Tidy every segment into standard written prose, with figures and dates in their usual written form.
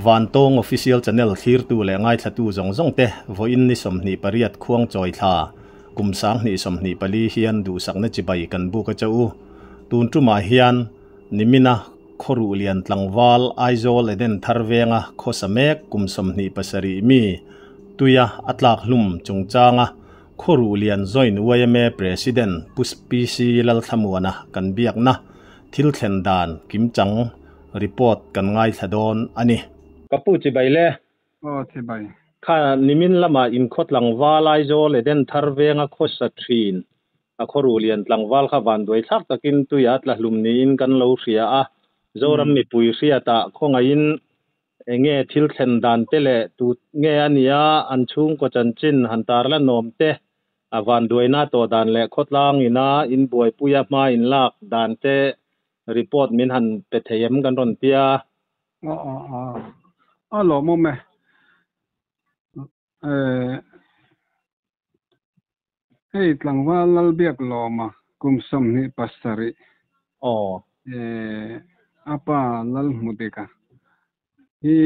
Vantawng Official Channel thlirtu leh ngaithlatu zawng zawng te vawiin ni 28 khuangchawi thla kum 2024 hian duhsakna chibai kan buk a che u. Tun tumah hian nimina khawruh lian tlangval Aizawl Eden thar venga khawsa mek kum 27 mi tuia a tlak hlum chungchanga khawruh lian joint YMA President Pu PC Lalthlamuana kan biakna thil thlen dan kimchang report kan ngaithla dawn a ni. Ka pu chibai le. Aw chibai. Kha nimin lama inkhawt tlangval Aizawl Eden thar venga khawsa thin a khawruh lian tlangval kha van duai thlak takin tuia tla hlum niin kan lo hria a. Zoram mipui hriatah khawngaihin enge thil thlen dan te leh tu nge ania an chhungkaw chanchin han tar la nawm te a van duaina tawh dan leh khawtlang ina in buaipuia hma in lak dan te report min han pe thei em kan rawn tia. Aw aw aw. A lawmawm e. Hei tlangval Lalbiak Lawma kum 27. Aw. A pa Lalhmudika hi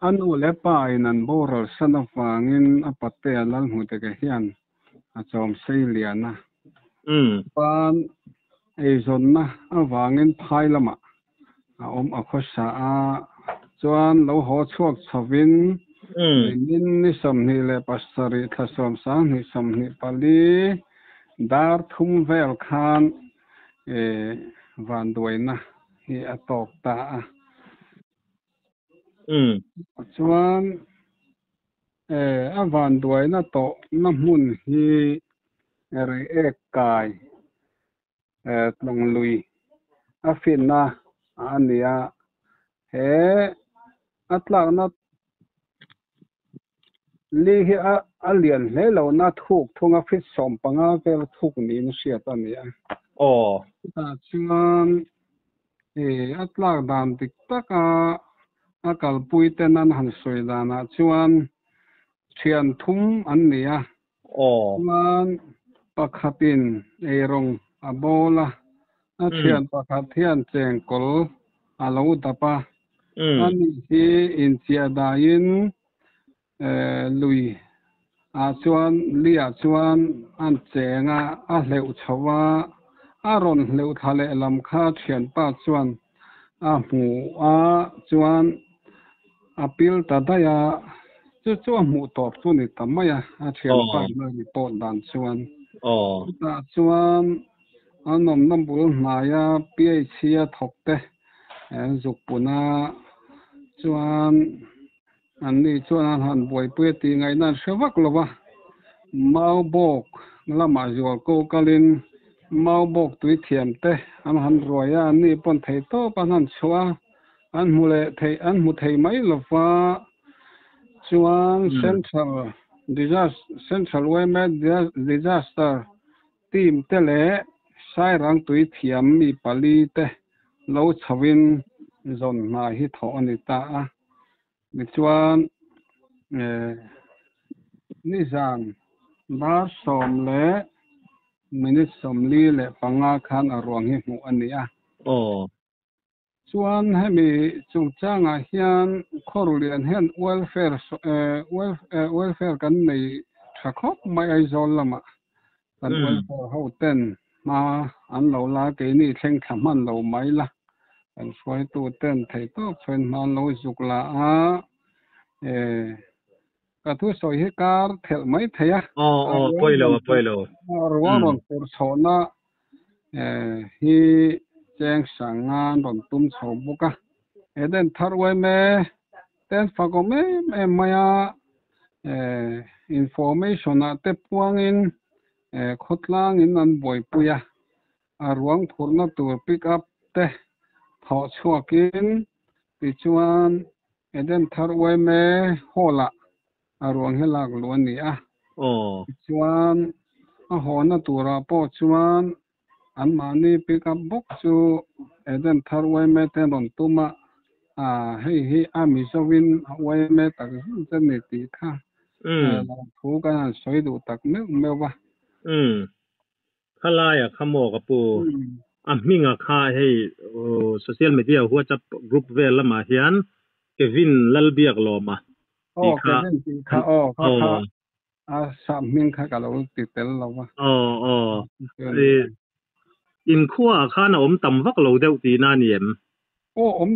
a nu leh pa in an boral san avangin a patea Lalhmudika hian a chawm sei lian a. Chuan eizawnna avangin phai lamah a awm a khawsa a. Chuan lo haw chhuak chhovin nimin ni 27 thla 10 2024 dar thum vel khan van duaina hi a tawk ta a. Chuan a van duaina tawh na hmun hi Reiek kai tlawng lui a finna a ni a. He a tlakna li hi a lian hle lo na thuk thunga feet 15 vel thuk niin hriat a ni a. Aw. Chutah chuan a tlak dan dik taka a kalpui ten an han sawi danah chuan thian thum an ni a. Aw. Chuan pakhatin eirawng a bawl a, a thian pakhat hian chengkawl a lo dap a. Ani hi inchiah daiin lui ah chuan li ah chuan an cheng a, a hleuh chho a, a rawn hleuh thla leh lam kha thianpa chuan a hmu a, chuan a pil ta daih a, chu chu a hmuh tawp chu ni ta mai a, a thianpa in a report dan chuan. Aw. Chutah chuan an awmna bul hnaia PHC a thawk te zuk pun a, chuan an ni chuan an han buaipui a tih ngaihna an hre vak lo va. Mau bawk lamah zual ko kalin mau bawk tui thiam te an han ruai a, an ni pawn thei tawp an han chhuah a, an hmu leh thei an hmu thei mai lo va. Chuan Central Disaster Central YMA Disaster Team te leh Sairang tui thiam mi pali te lo chhoin zawn hna hi thawh a ni ta a. Tichuan nizan bar 10 leh minute 45 khan a ruang hi hmuh a ni a. Aw. Chuan hemi chungchangah hian khawruhlian hian welfare welfare kan nei tha khawp mai Aizawl lamah kan welfare ho ten hma an lo la keini thleng thla hman lo mai la kan hruaitu ten thei tawk chuan hma an lo zuk la a ka thu sawi hi kar thelh mai thei a. Aw aw pawi lo a pawi lo. Ruang rawn phurh chhohna hi cheng sangan rawn tum chho bawk a. Eden thar uaime ten fak awm em em mai a, information ah te puangin khawtlangin an buaipui a, a ruang phurhna tur pick up te thawh chhuakin tichuan Eden thar uaime hall ah a ruang hi lak luh a ni a. Aw. Tichuan a hawna turah pawh chuan an mahni pick up bawk chu Eden thar uaime te rawn tum a, a hei hi a Mizovin a uaime tak zet zet ni tih kha lo thu kan han sawi duh tak meuh meuh va. Khalaia kha maw ka pu a hminga kha hei social media WhatsApp group vel lamah hian Kevin Lalbiaklawma tih Aw kha Kevin tih kha aw kha aw kha a sap hming kha ka lo ti tel lo va. Aw aw In khuaah khan a awm tam vak lo deuh tihna a ni em? Aw awm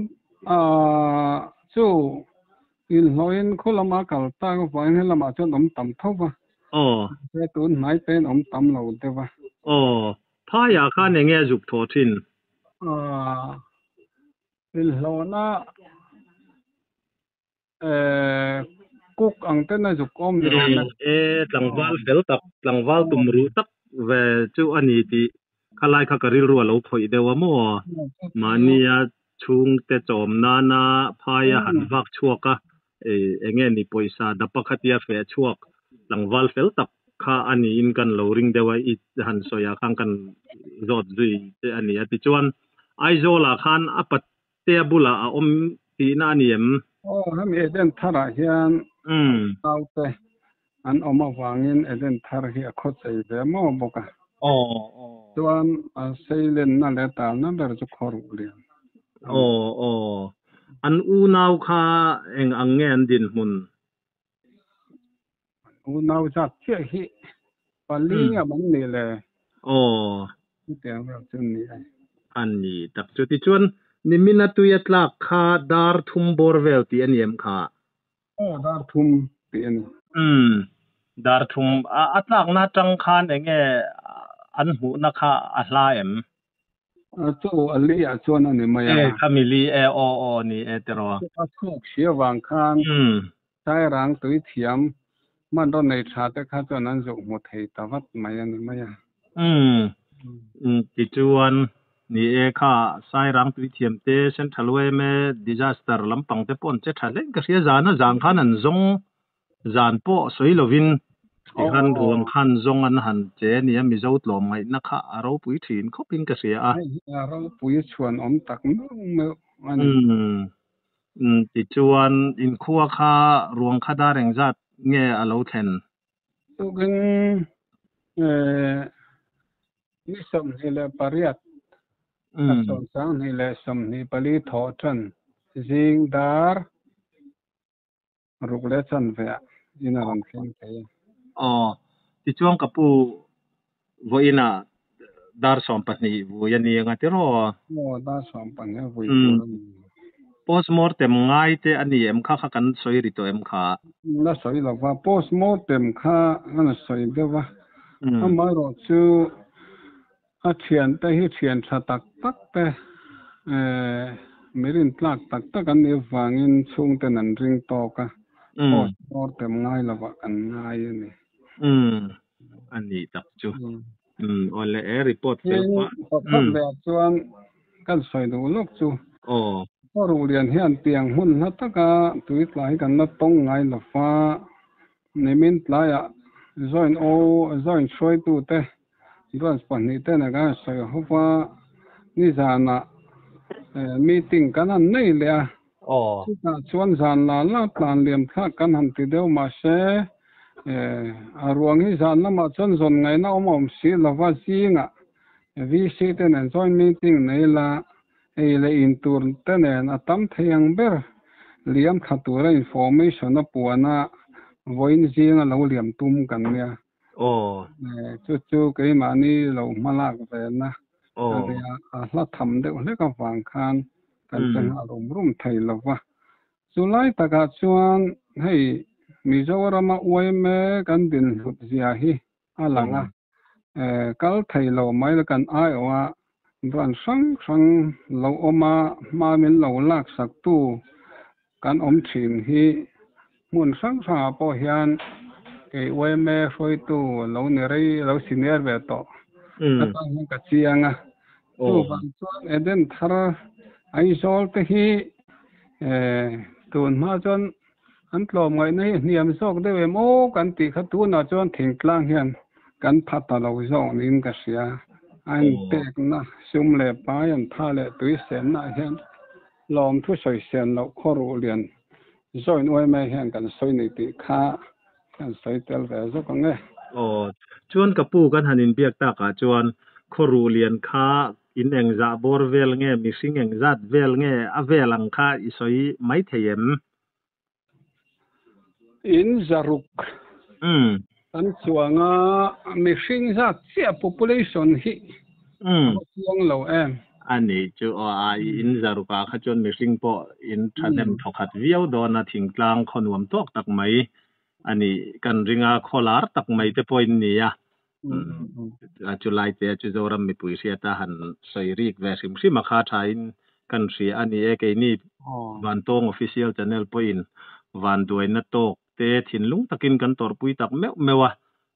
ah chu inhlawhin khaw lama kal tak avangin helamah chuan awm tam tho va. Aw. Mahse tun hnai tein awm tam lo deuh a. Aw. Phaiah khan eng nge a zuk thawh thin? Ah inhlawhna Cook ang ten a zuk awm ni awm e. E, tlangval fel tak, tlangval tum ruh tak ve chu a ni tih khalai kha ka rilru a lo khawih deuh a maw? Mahnia chhungte chawm nana phaia han vak chhuak a, eng nge ni pawisa dapa khatia feh chhuak tlangval fel tak kha a niin kan lo ring deuh a, i han sawiah khan kan zawt zui che a ni a. Tichuan, Aizawlah khan a Tea bulah a awm tihna a ni em? Aw, hemi Eden tharah hian naute an awm avangin Eden thar hi a khawchei ve maw bawk a. Aw, aw. Chuan a seilenna leh talna ber chu khawruh lian a ni. Aw, aw. An unau kha eng ang nge an dinhmun? Unau zat chiah hi pali ngam an nih le? Aw. Chutiang vel chu an ni e. A ni tak chu. Tichuan, nimina tui a tlak kha dar thum bawr vel tih a ni em kha? Aw, dar thum tih a ni. Umm, dar thum a tlakna atang khan eng nge an hmuhna kha a hla em? Chu a li ah chuan a ni mai a. E, khami li e, aw aw ni e tiraw. A chhuk si avang khan Sairang tui thiam hmanraw nei tha te kha chuan an zuk hmu thei ta vat mai a ni mai a. Umm, tichuan ni e kha Sairang tui thiam te Central yma disaster lampang te pawh an che tha hle in ka hria zan a zan khan an zawng Zan pawh sawi lovin tikhan ruang khan zawng an han che a nia, Mizo tlawm ngaihna kha a ropui thin khawpin ka hria a. Hei hi a ropui chhuan awm tak meuh meuh a ni. Umm, tichuan inkhua kha ruang kha dar engzat nge a lo thlen? Tukin ni 28, 2024 thawh tan zing dar Ruk leh chanve ah in a rawn thleng thei a. Aw, tichuan ka pu vawiinah dar 12 vui a ni anga tiraw? Aw, dar 12 a vui tur a ni. Postmortem ngai te a ni em kha kha kan sawi ri tawh em kha? La sawi lo va, postmortem kha an sawi deuh va, amaherawh chu A thiante hi thian tha tak tak te, mi rintlak tak tak an nih avangin chhungten an ring tawk a, post mortem ngai lovah kan ngai a ni. Umm, a nih tak chu. Umm, awle e, report fel pah. Tin, pakhat leh ah chuan kan sawi duh lawk chu. Aw. Khaw-ruhlian hian tiang hmun hla taka tui tla hi kan la tawng ngai lo va, Nimin tlaiah joint O joint hruaitute branch pahnih te nen kan sawi ho va, nizanah meeting kan han nei leh a, chutah chuan zan la la tlan liam thlak kan han ti deuh mahse a ruang hi zan lamah chuan zawn ngaihna awm awm si lova zingah VC te nen joint meeting nei la Ei leh in tur te nen a tam thei ang ber liam thla tura information a puan a, vawiin zinga lo liam tum kan nia. Chu chu keimahni lo hmalak ve na a nia, a hla tham deuh hlek avang khan kan che nghal rum rum thei lo va. Chu lai takah chuan hei Mizorama yma kan dinhlut zia hi a lang a. Kal thei lo mai la kan aiawh a, branch hrang hrang lo awm a, hma min lo laksak tu kan awm thin hi hmun hrang hrangah pawh hian kei yma hruaitu lo ni rei lo senior ve tawh atang hian ka chiang a. Chuvang chuan Eden thar Aizawl te hi tun hma chuan An tlawmngaihna hi hniam zawk deuh em aw kan tih kha tunah chuan thingtlang hian kan pha ta lo zawk niin ka hria. A inpekna sum leh pai an tha leh tui sennaah hian lawmthu sawi sen loh khawruh lian join uaimai hian kan sawi ni tih kha kan sawi tel ve zawk ang e. Aw, chuan ka pu kan han inbiak takah chuan khawruh lian kha In engzah bawr vel nge, mihring engzat vel nge a vel ang kha i sawi mai thei em? In zaruk kan chuang a, mihring zat chiah population hi a va chiang lo em? A nih chu aw, a in zarukah kha chuan mihring pawh in thahnem thawkhat viau dawn a, thingtlang khaw nuam tawk tak mai a nih kan ring a, khaw lar tak mai te pawh in ni a. Chu lai te chu Zoram mipui hriata han sawi rik ve hrim hrim a kha thain kan hria a ni e. Keini Vantawng Official Channel pawhin vanduaina tawk te thinlung takin kan tawrhpui tak meuh meuh a,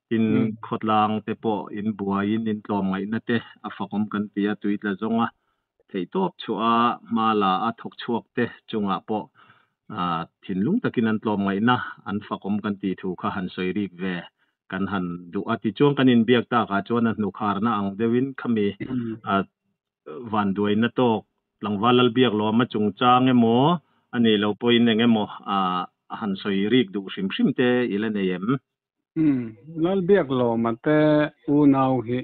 tin khawtlang te pawh in buaiin in tlawmngaihna te a fakawm kan ti a, tui tla zawnga theihtawp chhuah a hma la a thawk chhuak te chungah pawh thinlung takin an tlawmngaihna an fakawm kan tih thu kha han sawi rik ve kan han duh a. Tichuan kan inbiak takah chuan a hnukharna ang deuhin khami vanduaina tawk tlangval Lalbiak Lawma chungchang emaw a nih loh pawhin eng emaw a han sawi rik duh hrim hrim te i la nei em? Lalbiak Lawma te unau hi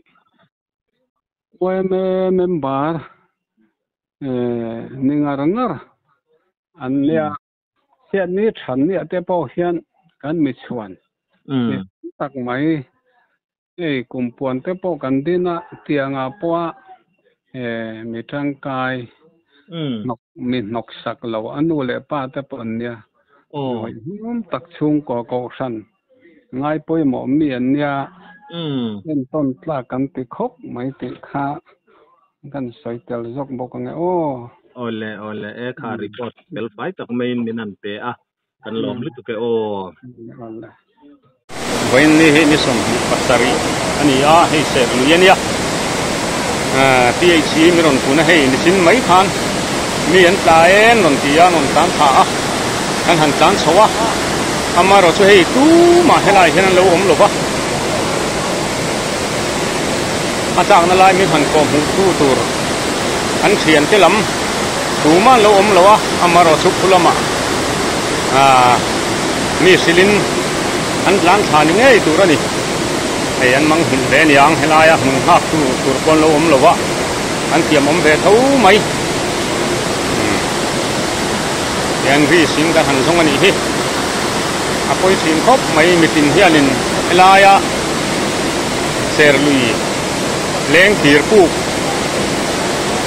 yma member ni ngar ngar an nia. Chhiatni thanni te pawh hian kan mi chhuan tak mai hei kumpuan te pawh kan din a, tiangah pawha mi tangkai mi hnawk sak lo a nu leh pa te pawh an nia. Hawihhawm tak chhungkaw kohhran ngai pawimawh mi an nia. Entawn tlak kan ti khawp mai tih kha kan sawi tel zawk bawk ang e aw. Awle awle e kha report fel fai tak maiin min han pe a, kan lawm lutuk e aw. Awle. Vawiin ni hi ni 27 a ni a, hei ser lui a nia. PHC mi rawn pun a hei nichin mai khan mi an tla en rawn ti a, rawn tlan thla a, kan han tlan chho a, amaherawh chu hei tumah helai hian an lo awm lo va. A tlakna lai min han kawh hmuh tu tur an thiante lam tumah an lo awm lo a, amaherawh chu khu lamah aaa mi hrilhin an tlan thla ni ngei tur a ni. Hei an mang nghilh ve aniang helaia hmun nghak tu tur pawh an lo awm lo a, an thiam awm ve tho mai. Hian ri sin kan han zawng a nih hi. A pawi thin khawp mai mitin hianin helaia Serlui leng thir puk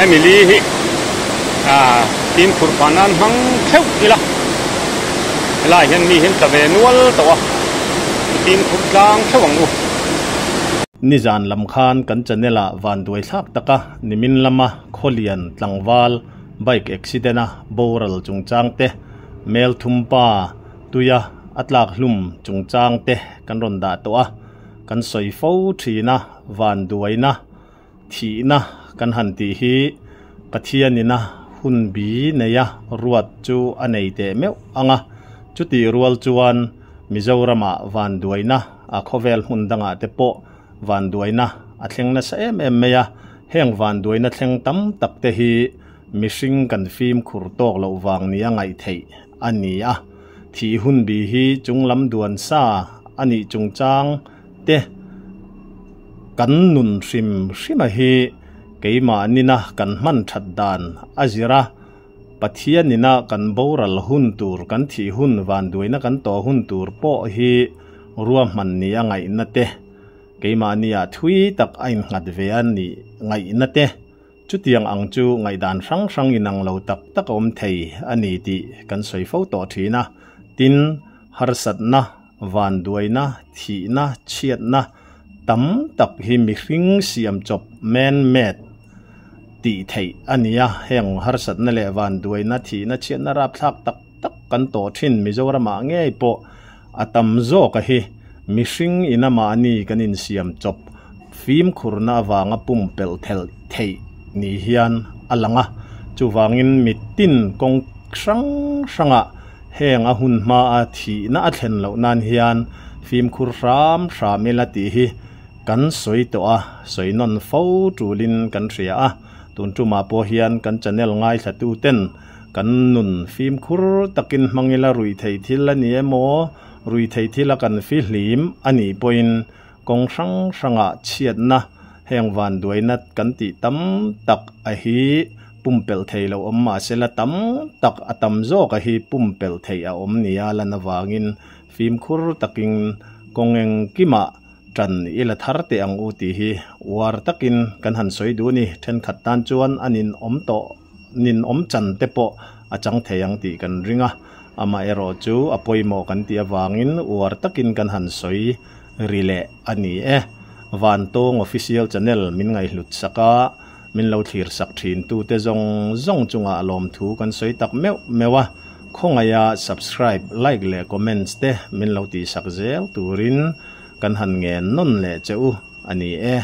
Emily hi fimkhur pah nan hmang theuh ila helai hian mi hi an tla ve nual tawh a i fimkhur tlang theuh ang u. Nizan lam khan kan channel ah vanduai thlak taka nimin lama Khawlian tlangval bike accident a boral chungchang te, Melthumpa tuia a tlak hlum chungchang te kan rawn dah tawh a, kan sawi fo thin a, vanduaina, thihna kan han tih hi Pathianina hun bi neia ruat chu a nei teh meuh ang a, chutih rual chuan Mizoramah vanduaina a khawvel hmun dangah te pawh vanduaina a thleng nasa em em mai a, heng vanduaina thleng tam tak te hi mihring kan fimkhur tawk loh vang nia ngaih theih a ni a. Thih hun bi hi chunglam duan sa a nih chungchang te kan nun hrim hrima hi keimah nina kan hman that dan a zir a, Pathianina kan boral hun tur, kan thih hun, vanduaina kan tawh hun tur pawh hi ruahman nia ngaihna te, keimahnia thui tak a innghat ve a nih ngaihna te, Chutiang ang chu ngaihdan hrang hrang inang lo tak tak a awm thei a ni tih kan sawi fo tawh thin a. Tin, harsatna, vanduaina, thihna, chhiatna tam tak hi mihring siam chawp, man-made, tih theih a ni a. Heng harsatna leh vanduaina, thihna, chhiatna rapthlak tak tak kan tawh thin Mizoramah ngei pawh a tam zawk a hi mihring ina mahni kan insiam chawp fimkhurna avanga pumpelh thelh theih ni hian a lang a. Chuvangin mitin kawng hrang hrangah heng a hun hmaa thihna a thlen loh nan hian fimkhur hram hram ila tih hi kan sawi tawh a, sawi nawn fo tulin kan hria a. Tun tumah pawh hian kan channel ngaithlatuten Kan nun fimkhur takin hmang ila ruihtheih thil a ni emaw, ruihtheih thila kan fihlim a nih pawhin kawng hrang hrangah chhiatna Heng vanduaina kan tih tam tak a hi pumpelh thei lo awm mahsela tam tak a tam zawk a hi pumpelh theih a awm nia lan avangin fimkhur takin kawng engkimah tan i la thar teh ang u tih hi uar takin kan han sawi duh a ni. Thenkhat tan chuan a nin awm tawh nin awm chan te pawh a chang thei ang tih kan ring a, amaherawh chu a pawimawh kan tih avangin uar takin kan han sawi ri leh a ni e. Vantawng Official Channel min ngaihhlut sak a, min lo thlir sak thin tute zawng zawng chungah lawmthu kan sawi tak meuh meuh a, khawngaiha subscribe, like leh comments te min lo tihsak zel turin kan han ngen nawn leh che u a ni e.